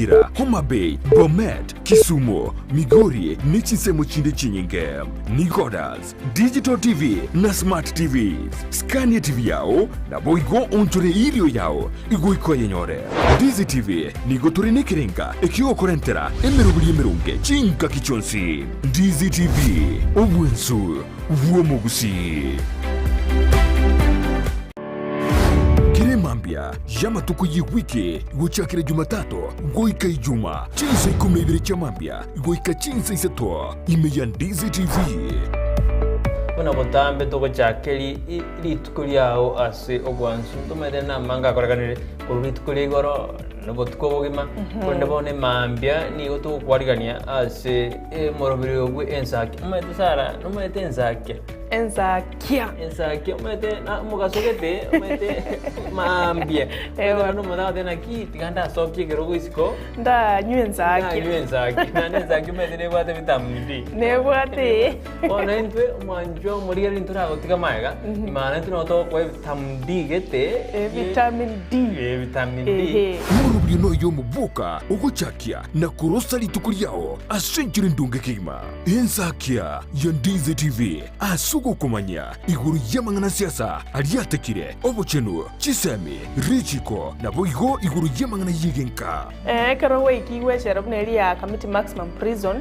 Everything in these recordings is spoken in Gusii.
Nyamira, Homa Bay, Bomet, Kisumu, Migori ne chinsemo chinde chinyinge. Nicodas, Digital TV na Smart TVs. Skania TV yao naboigo oonchore erio yao igoika oyenyore. Ndizi TV nigo tore nekerenga ekiogokorentera emeroberi emeronge chingaki chionsi. Ndizi TV, obwensu bw'omogusii. Kera emambia y'amatuko y'ewiki gochakera Jumatatu goika Ijuma, chinsa ikomi na ibere chia mambia goika chinsa isato, ime ya Ndizi TV. Buna botambe togochakeri rituko riao ase obwansu, ntomanyete namange akorekanire korwa rituko ria igoro na obotuko obogima, korende bono emambia nigo togokwarigania ase omoroberi oyo bwe ensaki. Omanyete Sarah, nomanyete ensakia? Ensakia. Ensakia omanyete na omogaso gete omanyete maambia Ewa. omanyete omonto agoteba naki tiga ndasokie ekerogo isiko Ndanywe ensakia. ndanywe ensakia naende ensakia omanyete nebwate vitamin D. Nebwate. Bono intwe omwanchwa omorigereria ntoragotiga magega imana intwe nabo togokoa evitamin D gete Vitamin D. Eh, vitamin D. Ehe. Omorobio noyo omoboka ogochakia na korosa rituko riao ase enchera endonge kegima. Ensakia ya Ndizi TV ase ogokomanya igoro y'amang'ana siasa aria atekire, obochenu, chisemi, richiko, naboigo igoro y'amang'ana y'egenka. Ekero gwaikigwe echela buna eria ya Kamiti Maximum Prison,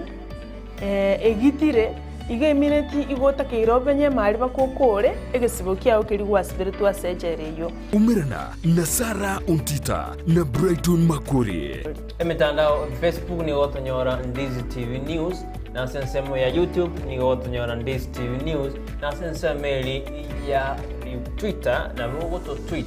egitire, igo emineti igo otakeire obenye emari bakokore egesibo kiao keria gwasiberetwe ase echela eyio. Umerana na Sarah Ontita na Brighton Makori. Emetandao, Facebook nigo gotonyora Ndizi TV News, na ase ensemo ya YouTube nigo gotonyora Ndizi TV News, na ase ensemo eri ya Twitter nabo ogoto tweet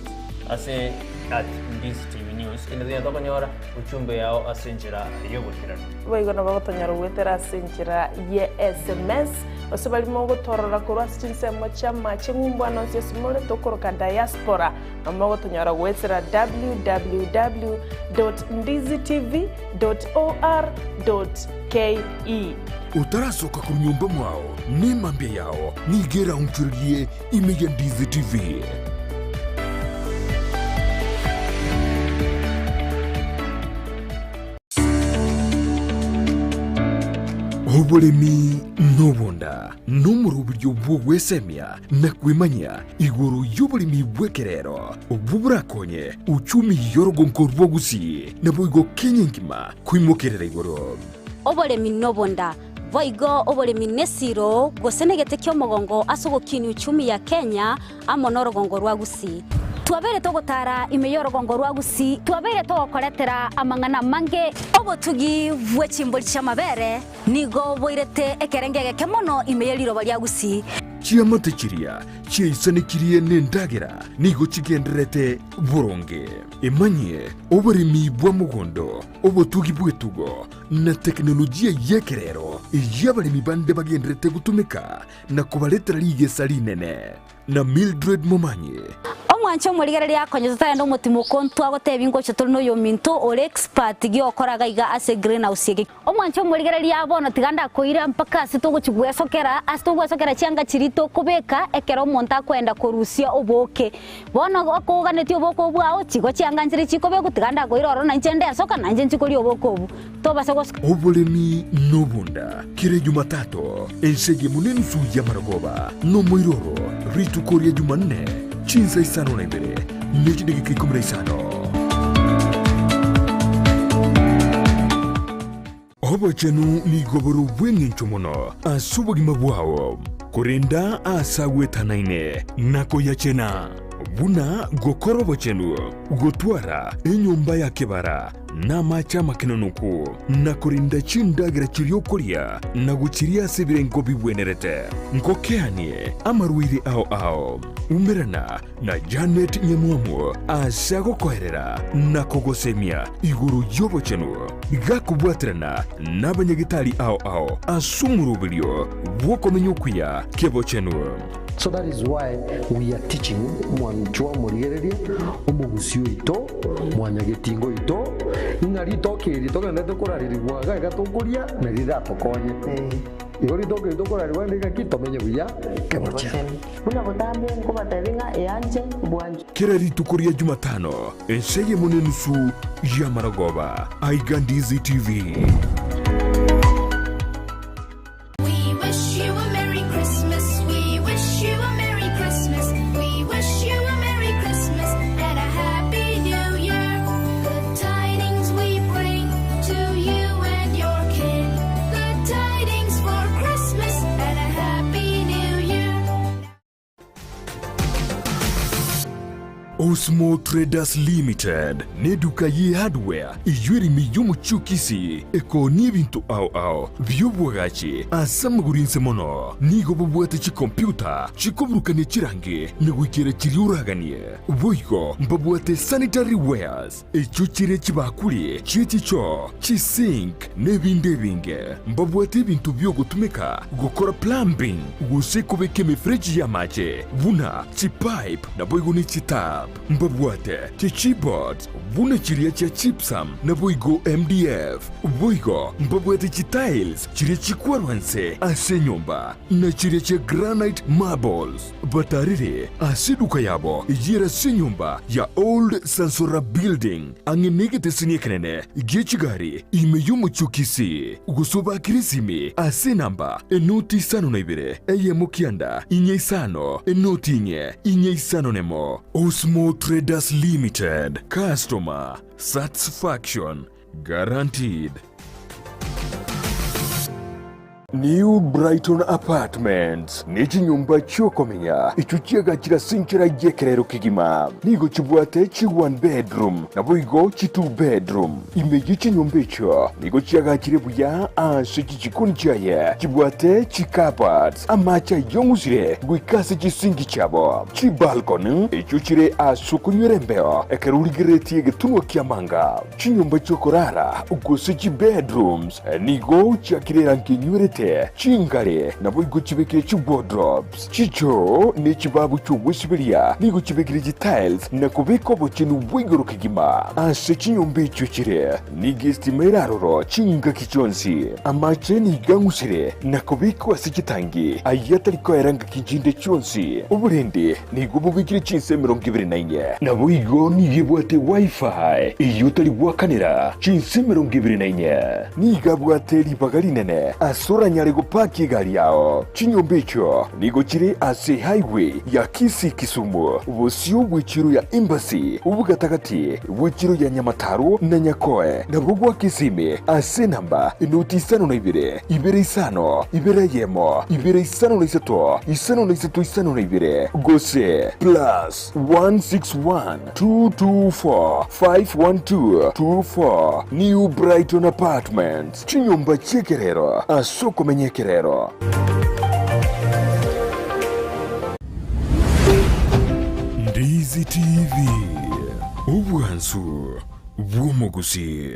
ase at Ndizi TV News ende tonya tokonyora uchumbe yao ase enchera y'oboikeranu. Boigo nabo gotonyora goetera ase enchera ye SMS, gose baria mogotorora korwa ase chinsemo chi'amache ng'umbu ande onsi ase more tokoroka diaspora. Nabo mogotonyora goetera www.ndizitv.or.ke. Otarasoka korwa nyomba mwao, nemambia yao nigo eraonchorerie ime ya Ndizi TV. Oboremi nobonda nomoroberio bw'ogwesemia na kwemanyia igoro y'oboremi bw'ekerero obwo borakonye uchumi y'orogonko rwa Gusii naboigo Kenya engima koimokerera igoro. Oboremi nobonda, boigo oboremi nesiro gose negete ki'omogongo ase ogokinia uchumi ya Kenya amo norogongo rwa Gusii. Twabeire togotara ime y'orogongo rwa Gusii, twabeire togokoretera amang'ana amange. Obotugi bwe chimbori chi'amabere nigo boirete ekerengo egeke mono ime ye riroba ria Gusii. Chiamate chiria chiaisanekirie nendagera nigo chigendererete boronge. Emanyie oboremi bwa mogondo, obotugi bw'etugo, na tekinolojia y'ekerero eyio abaremi bande bagendererete gotumeka na kobaretera rigesa rinene. Na Mildred Momanyi. Omwanche omorigereria akonye totarenda omotimoko ntwagotebia ngocha tore noyominto ore expert giokora gaiga ase greenhouse eke. Omwanche omorigereria bono tiga ndakoira mpaka ase togochi gwesokera ase togwesokera chianga chiria tokobeka ekero omonto akoenda korusia oboke. Bono okoganetie oboke obwo ao chigo chianga nchire chikobekwa tiga ndakoira ororo nainche ndesoka nainche nchi koria oboke obwo. Tobase gosoka. Oboremi nobonda kera Ejumatatu, ense eyemo nenusu y'amarogoba, nomoiroro rituko ria Jumanne, chinsa isano na ibere ne chidageka ikomi na isano. Obochenu nigo bore obw'engencho mono ase obogima bwao, korenda aase agwetanaine na koyachena, buna gokora obochenu, gotwara enyomba ya kebara, Namache amakenonoku, na korinda chindagera chiria okoria, na gochiria ase ebirengo bigwenerete. Ngokeanie amarwaire ao ao. Umerana na Janet Nyamwamu ase agokoerera na kogosemia igoro y'obochenu, gakobwaterana nabanyagitari ao ao ase omoroberio bw'okomenya okuya kebochenu. So that is why we are teaching mwanchwa omorigereria omogusii oito mwanyagetinga oito ng'a ritoke eri togenderete korarerigwa iga iga tokoria nari riratokonye. Igo ritoke eri tokorarigwa rinde ng'aki tomenye buya kebochenu. Buna botambe nkobatebia ng'a eanche bwanchwe. Kera rituko ria Jumatano, ense eyemo nenusu y'amarogoba, aiga Ndizi TV. We wish you a Merry Christmas. We wish you a Merry Christmas. We wish you a Merry Christmas and a Happy New Year. Good tidings we bring to you and your kin. Good tidings for Christmas and a Happy New Year. Osmo Traders Limited neduka ye hardware eyio ere ime y'omochie o Kisii ekoonia ebinto ao ao bi'obwagachi ase amagoro inse mono. Nigo bobwate chikompiuta chikoburukania chirangi na goikera chiria oraganie. Boigo mbabwate sanitary wares echio chire chibakuri chie chichoo, chisink na ebinde ebinge. Mbabwate ebinto bi'ogotumeka gokora plumbing gose kobeka emefereji y'amache buna chipipe naboigo ne chitap. Mbabwate chichipboards buna chiria chia gypsum naboigo MDF. Boigo mbabwate chitiles chiria chikwarwa nse ase enyomba na chiria chia granite marbles. Batarire ase eduka yabo eyere ase enyomba ya Old Sansora Building ang'e negeteseni ekenene gie chigari ime y'omochie o Kisii, gose obakire esimi ase enamba enoti isano na ibere eyemo kianda inye isano enoti inye inye isano nemo. Osmo Traders Limited, Customer Satisfaction Guaranteed. New Brighton Apartments nechinyomba chi'okomenya echio chiagachire ase enchera y'ekerero kegima. Nigo chibwate chi one bedroom naboigo chi two bedroom. Ime ye chinyomba echio nigo chiagachire buya ase chichikoni chiaye chibwate chi cupboards, amache ayong'usire goika ase chisinki chiabo, chibalcony echio chire ase okonywera embeo ekero origereretie egetunwa ki'amanga. Chinyomba chi'okorara, gose chibedrooms, nigo chiakire erangi enywerete, chingare naboigo chibekire chiwardrobes, chichoo ne chibabu chi'ogwesiberia nigo chibekire chitiles na kobeka obochenu bwa igoro kegima. Ase chinyomba echio chire nigo estima ere aroro chingaki chionsi. Amache nigo ang'usire na kobekwa ase chitangi ayio atari koera ngaki chinde chionsi. Oborendi Nigo bobekire chinsa 24. Naboigo nigo ebwate Wi-Fi eyio otari goakanera chinsa 24. Nigo abwate ribaga rinene ase oranyare gopaki egari yao. Chinyomba echio nigo chire ase highway ya Kisii-Kisumu, bosio bw'echiro ya Embassy, obogatagati bw'echiro ya Nyamataro na Nyakoe, nabo gwa Kisimi ase enamba enoti isano na ibere. Ibere isano, ibere eyemo, ibere isano na isato, isano na isato isano na ibere, gose plus 161 224 512 24 New Brighton Apartments, chinyomba chi'ekerero ase okomenya ekerero. Ndizi TV, obwansu bw'omogusii.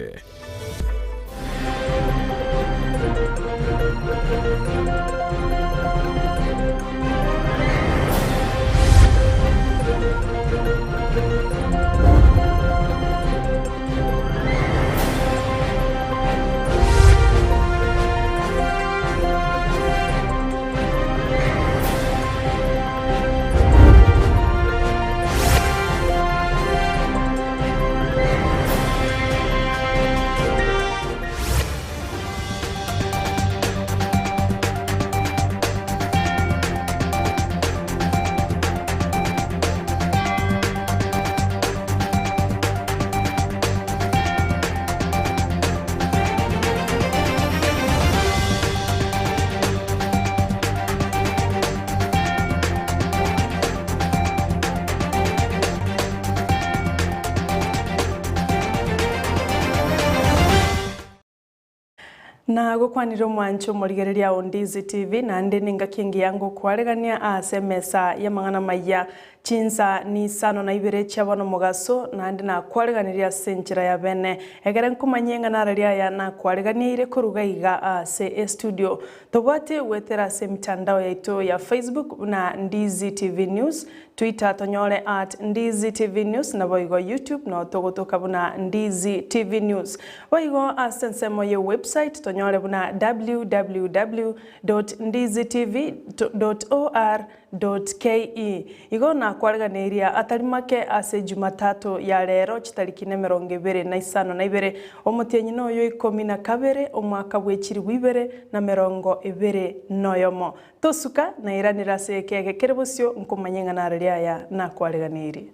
Na gokwanire omwanche omorigereria o Ndizi TV naende nengaki engiya ngokwaregania ase emesa y'amang'ana maya. Chinsa nisano na ibere chia bono mogaso, naende nakwareganirie ase enchera ya bene. Ekere nkomanyia ng'a nararia aya nakwareganeire koruga iga ase estudio. Tobwate goetera ase emitandao yaito ya Facebook buna Ndizi TV News, Twitter tonyore at Ndizi TV News naboigo YouTube noo togotoka buna Ndizi TV News. Boigo ase ensemo ye website tonyore buna www dot ndizitv dot or dot ke. Igo nakwareganeirie atari make ase Jumatatu ya rero chitariki nemerongo ebere na isano na ibere, omotienyi noyo ikomi na kabere, omwaka bwe chilifu ibere na merongo ebere noyomo. Tosuka, nairanire ase ekeege kere bosio, nkomanye ng'a narari aya nakwareganeirie.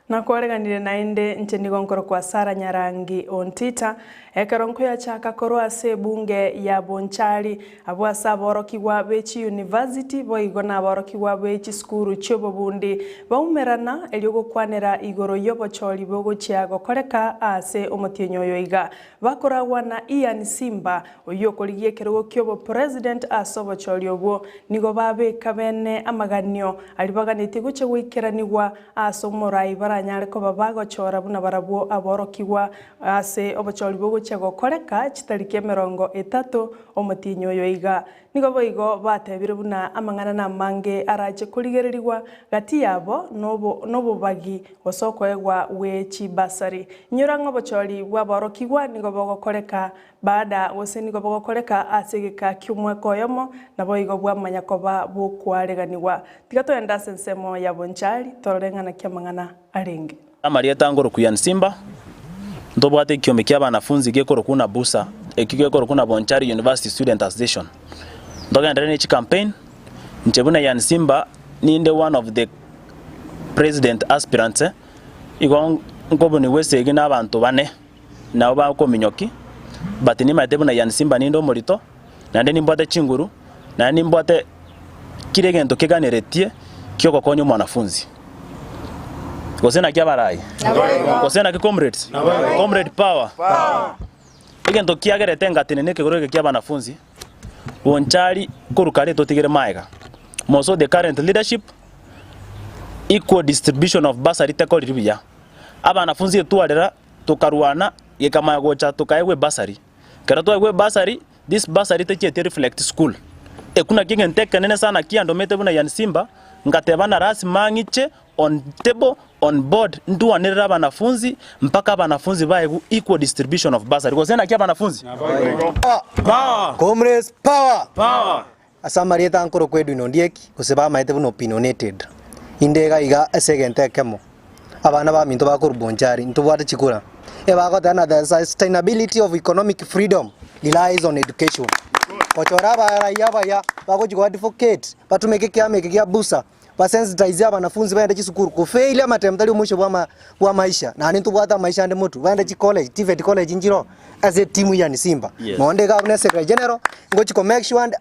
Nakwareganire naende inche nigo nkorokwa Sarah Nyarangi Ontita, ekero nkoyachaka korwa ase ebunge ya Bonchari, abwo ase aborokigwa be chiyunivasiti boigo naborokigwa be chisukuru chi'obobundi baumerana erio gokwanera igoro y'obochori bogochia gokoreka ase omotienyi oyo iga. Bakoragwa na Ian Simba, oyio okorigia ekerogo ki'obopresident ase obochori obwo, nigo babeka bene amaganio aria baganetie gochia goikeranigwa ase omorai baranyare koba bagochora buna barabwo aborokigwa ase obochori bogochia gokoreka chitariki emerongo etato omotienyi oyo iga. Nigo boigo batebire buna amang'ana namange arache korigererigwa gati yabo nobobagi gose okoegwa gwe chibasari. Inyora ng'a obochori bw'aborokigwa nigo bogokoreka baada gose nigo bogokoreka ase egeka ki'omwaka oyomo, naboigo bwamanya koba bokwareganigwa. Tiga togende ase ensemo ya Bonchari torore ng'a naki amang'ana arenge. Amarieta nkorokwa Ian Simba, ntobwate ekiombe kia abanafunzi gekorokwa buna BUSA, ekio gekorokwa buna Bonchari University Student Association. Ntogenderere ne chicampaign, inche buna Ian Simba ninde one of the president aspirants, igo nkobunigwa esegi na abanto bane, nabo bakominyoki, but nimanyete buna Ian Simba ninde omorito, naende nimbwate chinguru, naende nimbwate kera egento keganeretie kiogokonya omwanafunzi. Gose naki abarai? Gose naki comrades? Comrade power. Egento kiagerete ngatenena ekegoro eke kia abanafunzi, bonchari korwa kare totigere maega. More so the current leadership, equal distribution of bursary tekoriri buya. Abanafunzi etwarera tokarwana gekamanya gocha tokaegwa ebursary. Ekero twaegwa ebursary, This bursary techieti reflect school. Ekio nakio egento ekenene sana kiandomete buna Ian Simba, ngateba na lasima ng'iche on table, on board, ndwanerere abanafunzi mpaka abanafunzi baegwe equal distribution of bursary. Gose naki abanafunzi? Power! Comrades power! Power! Ase amarieta nkorokwa Edwin Ondieki, gose bamaete buna opinionated. Inde iga iga ase egento ekemo, abana baminto bakorwa Bonchari ntobwate chikura, ebagoteba na the sustainability of economic freedom relies on education. Gochora abaraia abaya bagochia go advocate batumeke ekiama eke kia busa, basensitize abanafunzi bagende chisukuru, kofailia amatemo tari omwisho bwa bwa maisha, naende ntobwate amaisha ande motwe, bagende chicollege, TVET college nchiroo ase etimu ya Simba. Nonde iga buna secretary general, ngochi ko make sure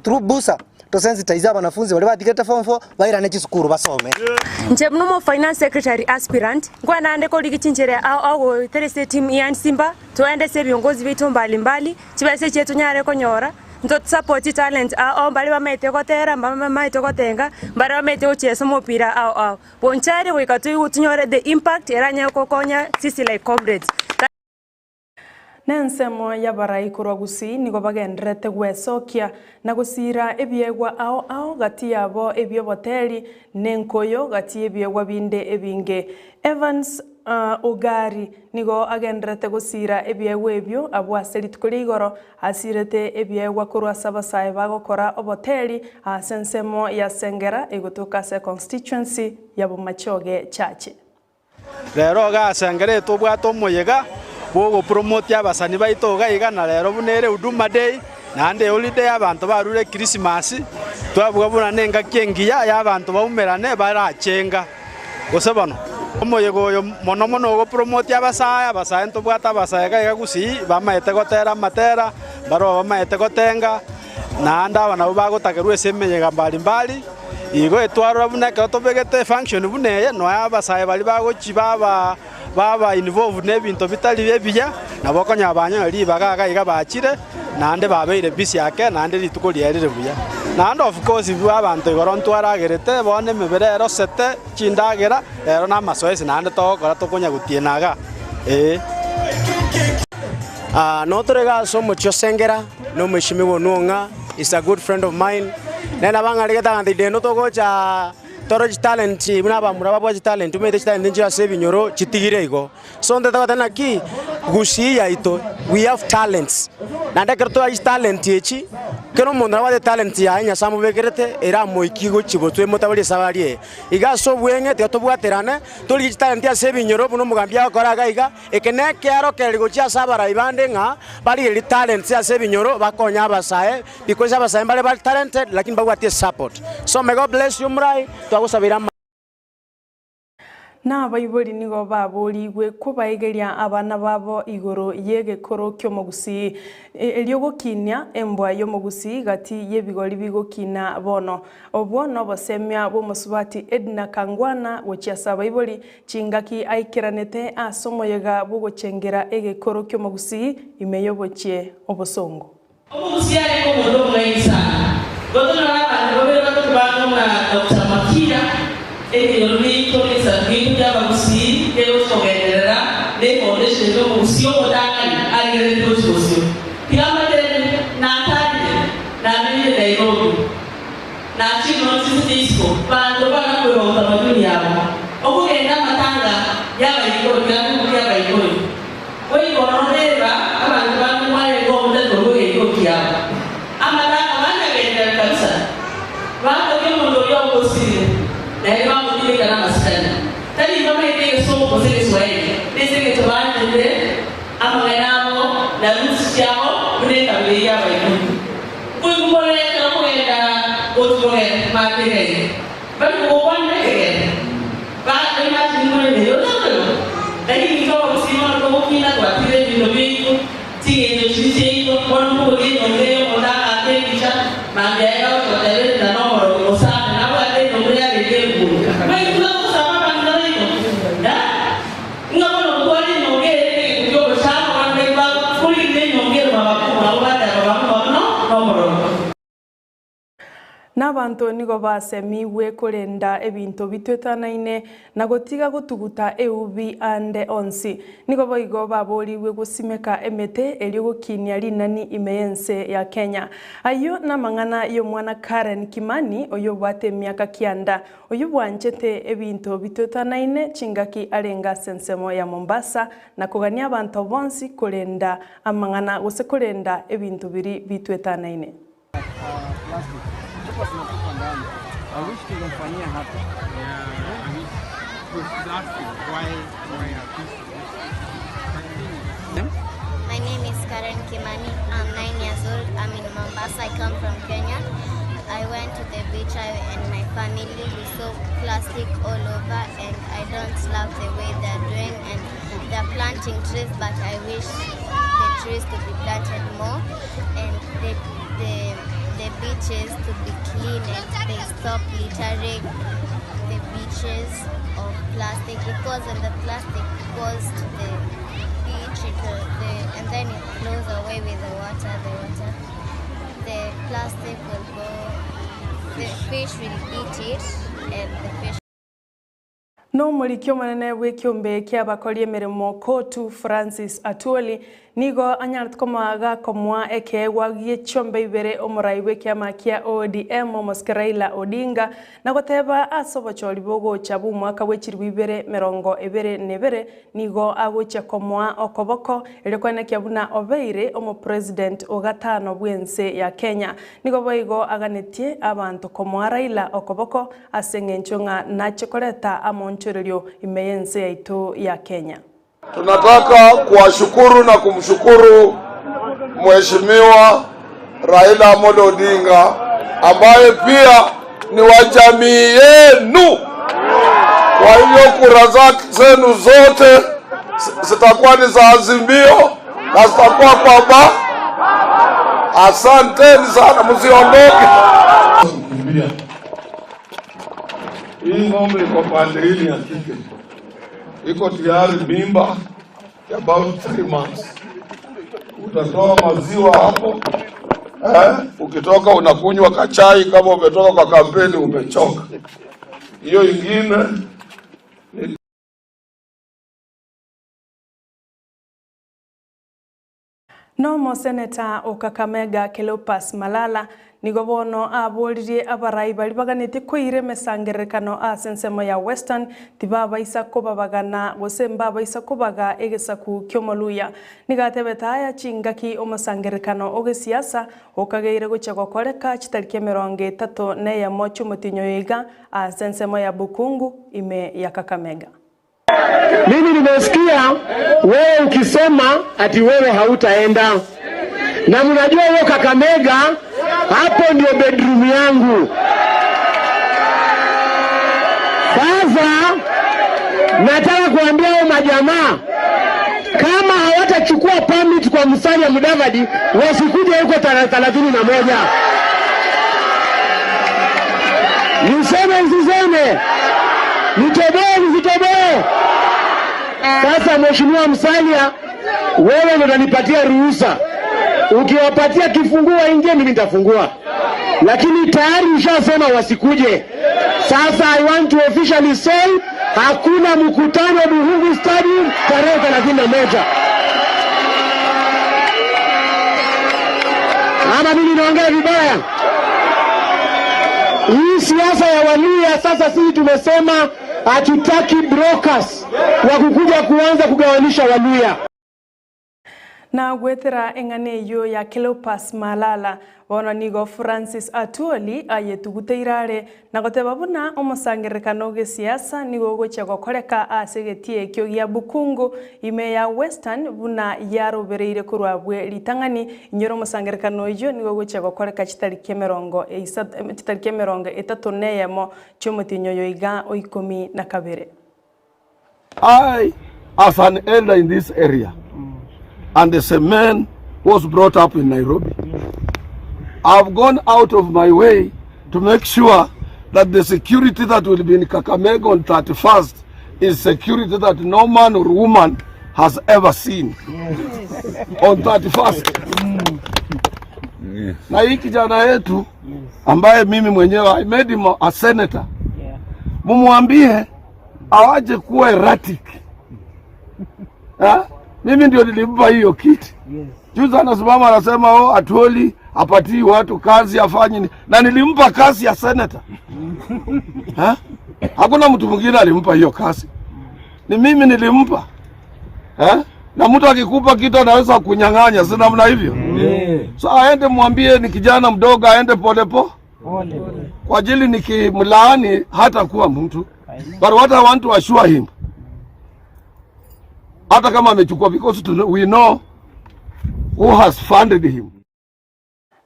through busa tosensitize abanafunzi baria batigete form four bairane chisukuru basome. Inche buna omo finance secretary aspirant, nkwane naende korigia chinchera ao ao goetera ase etimu ya Simba, toende ase ebiongozi biaito mbali mbali, chibesa echi tonyare konyora, nto support chitalent ao ao mbare bamaete gotera, mbare bamaete gotenga, mbare bamaete gochiesa omopira ao ao. Bonchari goika toigwe tonyore the impact eranyare gokonya sisi like comrades. Nensemo y'abarai korwa Gusii nigo bagendererete gwesokia na gosiira ebiegwa ao ao gati yabo ebi'oboteri na enkoyo gati y'ebiegwa binde ebinge. Evans Ogari nigo agendererete gosiira ebiegwa ebio abwo ase rituko ria igoro asirete ebiegwa korwa ase abasae bagokora oboteri ase ensemo ya Sengera egotoka ase econstituency ya Bomachoge Chache. Rero iga ase engencho tobwate omoyega bw'ogopromotia abasani baito iga iga na rero buna ere Huduma Day, naende eholiday abanto barure Ekrisimasi, twabuga buna nengaki engiya y'abanto baumerane barachenga. Gose bono, omoyega oyo mono mono ogopromotia abasae, abasae ntobwate abasae iga iga gusii bamaete gotera amatera, mbaroo bamaete gotenga, naende aba nabwo bagotakerwa ase emeyega mbali mbali. Igo etwarora buna ekero tobegete efunction buna eye, nonya abasae baria bagochi baba baba involved na ebinto bitari ebiya, nabo okonyora banyora ribaga iga iga bachire, naende babeire busy ake, naende rituko riarire buya. Naende of course bwa abanto igoro ntwaragerete, bono emebere erosete chindagera, ero na amasoesi naende togokora tokonya gotiena igaa, eh. Notore iga ase omochie o Sengera, na omweshimiwa Onwong'a is a good friend of mine, nere nabo ang'aregete aganto inde eno togocha tore chitalent buna abamura babwate chitalent omanyete chitalent nchire ase ebinyoro chitigire igo. So ntete goteba naki, gusii yaito we have talents, naende ekero tore chitalent echi, kera omonto nabwate etalent yaye Nyasaye amobekerete eramoikie gochia gotwa emotabarie esabari eye. Iga ase obweng'e tiga tobwaterane, torigie chitalent ase ebinyoro buna omogambi agokora iga iga. Eke nekearokererio gochia ase abarai bande ng'a barigererie talents ase ebinyoro bakonye abasae because abasae mbare bare talented lakini mbabwati esupport. So may God bless you omorai twagosabeire ama. Na abaibori nigo baboorigwe kobaegeria abana babo igoro y'egekoro ki'omogusii, erio gokinia embwa y'omogusii gati y'ebigori bigokina bono. Obwo nobosemia bw'omosubati Edna Kangwana gochia ase abaibori Chingaki aikeranete ase omoyega bw'ogochengera egekoro ki'omogusii ime y'obochie obosongo. Omogusii arenge omonto omong'aini sana. Gotonyora abanto babere batato bange buna Doctor Makiya, ekenyoro giaito na egesaku giaito ki'abagusii kegochi kogenderera na efoundation y'omogusii omotang'ani arigereretie gochia bosio. Tiga mbateebie, natarire, namenyire Nairobi. Nachire nonya chinse chia isiko, banto bana koirwa utamaduni yabo, okogenda amatanga y'abaikoro, kiango ki'abaikoro. Goika ororo reba abanto bande mwarenge omote korwa egeiko kiabo. Amatanga banyagenderera kabisa, batogia omonto oria ogosirire, naende bamotindeka namasikani. Tari mbamaete egesongo gose egeswahili, nese engencho banchete amang'ana abo na roots chiabo buna ekabira eyio y'abaikoro. Nkoigwa ekero okogenda gotuboge makerere, bari kogokwanera ekegeni, ba imagine more neye otakorerwa. Lakini intwe abagusii bono togokina twatire ebinto biaito, ching'encho chiria chiaito, bono nkoboria enyomba eye omonto agaaka ebicha, mambia aye bagocha goteba erida nomorogi osabe nabwate enyomba yarenge enkuru. Mbaito togosaba abanto baito, eh? Ng'a bono ntware enyonga ere negento ki'ogochaka, abana baito bakorigia enyonga ere babakong'u nabo bateba bamwabo noborogi. Nabanto nigo basemigwe korenda ebinto bitwetanaine na gotiga gotuguta eubi ande onsi. Nigo boigo baborigwe gosimeka emete erio gokinia rinani ime y'ense ya Kenya. Ayio namang'ana y'omwana Karen Kimani oyobwate emiaka kianda Oyio bwanchete ebinto bitwetanaine chingaki arenge ase ensemo ya Mombasa na kogania abanto bonsi korenda amang'ana gose korenda ebinto biria bitwetanaine. My name is Karen Kimani. I'm 9 years old. I'm in Mombasa. I come from Kenya. I went to the beach I and my family. We saw plastic all over and I don't love the way they're doing and they're planting trees but I wish the trees to be planted more and the, the, the beaches to be clean and they stop littering the beaches of plastic because when the plastic goes to the beach it, will, the, and then it flows away with the water the water the plastic will go the fish will eat it and the fish Nomoriki omonene bw'ekiombe ki'abakori emeremo Kotu Francis Atwoli nigo anyarete komoaga komoa ekeegwa gie chiombe ibere omorai bw'ekiama kia ODM omosike Raila Odinga na goteba ase obochori bogocha bw'omwaka bwe chilifu ibere merongo ebere na ebere nigo agochia komoa okoboko erio koenekia buna obeire omopresident o gatano bw'ense ya Kenya. Nigo boigo aganetie abanto komoa Raila okoboko Ase engencho ng'a nache koreta amoonchorerio ime y'ense yaito ya Kenya. Tunataka kuwashukuru na kumshukuru Mheshimiwa Raila Amolo Odinga ambaye pia ni wa jamii yenu. Kwa hivyo kura zenu zote zitakuwa ni za Azimio na zitakuwa kwa ba. Asanteni sana, msiondoke. Hii ng'ombe iko pande hii ni ya kike, iko tayari mimba ya about 3 months. Utatoa maziwa hapo eh? Ukitoka unakunywa kachai kama umetoka kwa kampeni umechoka. Hiyo ingine ni Nomoseneta o Kakamega Cleopas Malala nigo bono aboririe abarai baria baganetie koira emesangererekano ase ensemo ya Western tibabaisa kobabagana gose mbabaisa kobaga egesaku ki'Omoluya. Nigo atebete aya chingaki omosangererekano o gesiasa okageire gochia gokoreka chitariki 31 chi'omotienyi oyo iga ase ensemo ya Bukungu ime ya Kakamega. Mimi nimesikia wewe ukisema ati wewe hautaenda, na mnajua huo Kakamega, hapo ndio bedroom yangu. Sasa nataka kuambia hao majamaa kama hawatachukua permit kwa Musalia Mudavadi wasikuje huko tarehe 31. Niseme nisiseme? Nitoboe nisitoboe? Sasa Mheshimiwa Musalia, wewe ndio utanipatia ruhusa. Ukiwapatia kifunguo waingie, mimi nitafungua, lakini tayari ushasema wasikuje. Sasa I want to officially say hakuna mkutano Buhungu Stadium tarehe 31. Ama mimi naongea vibaya? Hii siasa ya Waluya sasa, sisi tumesema hatutaki brokers wa kukuja kuanza kugawanisha Waluya. Na goetera eng'ana eyio ya Cleopas Malala, bono nigo Francis Atwoli ayetuguteire are na goteba buna omosangererekano o gesiasa nigo ogochia gokoreka ase egetii ekio gia Bukungu ime ya Western buna yarobereire korwa abwe ritang'ani. Inyora omosangererekano oyio nigo ogochia gokoreka chitariki chitariki 31 chi'omotienyi oyo iga o 12. I, as an elder in this area, and as a man who was brought up in Nairobi, I've gone out of my way to make sure that the security that will be in Kakamega on 31st is security that no man or woman has ever seen. On 31st. Na hii kijana yetu ambaye mimi mwenyewe I made him a senator. Mumwambie awaje kuwa erratic. Ha? Mimi ndio nilimpa hiyo kiti. Juzi anasimama anasema oh, Atwoli apatii watu kazi afanye ni. Na nilimpa kazi ya senator. Ha? Hakuna mtu mwingine alimpa hiyo kazi. Ni mimi nilimpa. Ha? Na mtu akikupa kitu anaweza kunyang'anya, si namna hivyo? So aende mwambie ni kijana mdogo aende pole pole. Kwa ajili nikimlaani hata kuwa mtu. But what I want to assure him, hata kama amechukua, because we know who has funded him.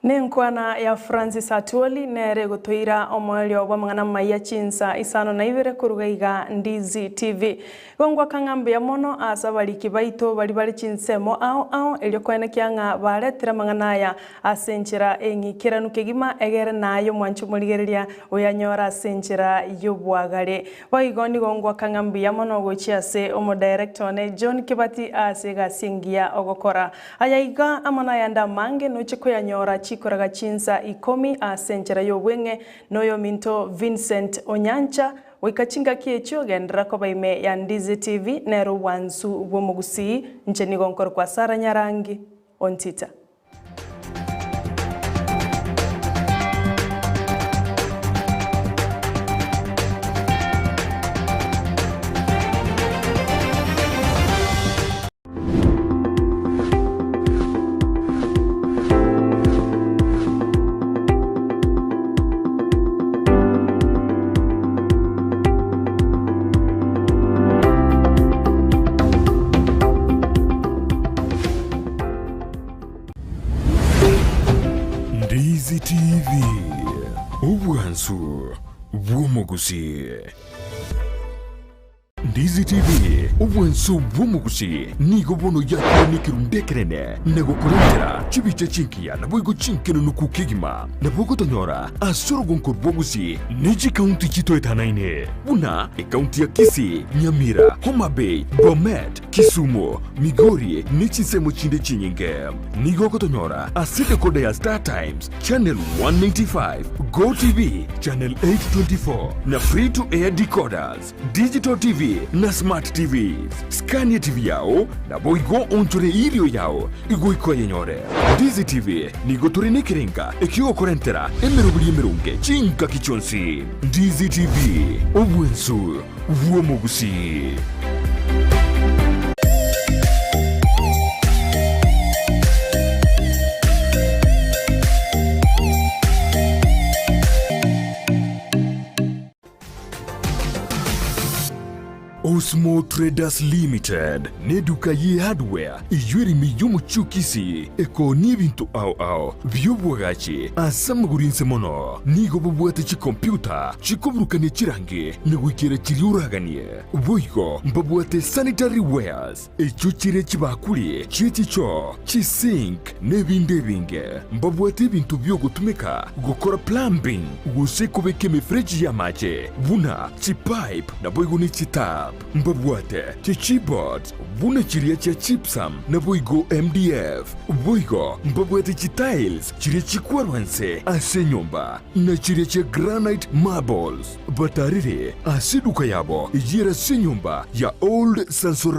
Nenkwana ya Francis Atwoli nere egotoira omoerio bw'amang'ana amaya chinsa 52 koruga iga Ndizi TV. Igo ngwaka ng'a mbuya mono ase abariki baito baria bare chinsemo ao ao erio koenekia ng'a baretire amang'ana aya ase enchera eng'ikeranu kegima egere naye omwanche omorigereria oyanyore ase enchera y'obwagare. Boigo nigo ngwaka ng'a mbuya mono gochia ase omodirector one John Kibati ase egasi engiya ogokora. Aya iga amo nayande amange noche koyanyora chikoraga chinsa ikomi ase enchera y'obweng'e noyominto Vincent Onyancha Goika chingaki echio genderera koba ime ya Ndizi TV nere obwansu bw'omogusii, inche nigo nkorokwa Sarah Nyarangi Ontita. Ndizi TV, obwansu bw'omogusii. Ndizi TV, obwanso bw'omogusi, nigo bono yakire nekerundu ekenene na gokorentera chibicha chingiya naboigo chinkenenuku kegima. Nabo ogotonyora ase orogonko rwa Gusii ne chikaunti chitoetanaine buna ekaunti ya Kisii, Nyamira, Homa Bay, Bomet, Kisumu, Migori ne chinsemo chinde chinyinge. Nigo ogotonyora ase decoder ya Star Times, Channel 195, Go TV, Channel 824 na Free to Air decoders, Digital TV na Smart TVs. Skania TV yao naboigo onchore erio yao igoika oyenyore. Ndizi TV nigo tore nekerenga ekiogokorentera emeroberi emeronge chingaki chionsi. Ndizi TV, obwensu bw'omogusii. Osmo Traders Limited neduka ye hardware eyio ere ime y'omochie o Kisii ekoonia ebinto ao ao bi'obwagachi ase amagoro inse mono. Nigo bobwate chikompiuta chikoburukania chirangi na goikera chiria oraganie. Boigo mbabwate sanitary wares echio chire chibakuri chie chichoo, chisink na ebinde ebinge. Mbabwate ebinto bi'ogotumeka gokora plumbing gose kobeka emefereji y'amache buna chipipe naboigo ne chitap. Mbabwate chichipboards buna chiria chia gypsum naboigo MDF. Boigo mbabwate chitiles chiria chikwarwa inse ase enyomba na chiria chia granite marbles. Batarire ase eduka yabo eyio ere ase enyomba ya Old Sansora.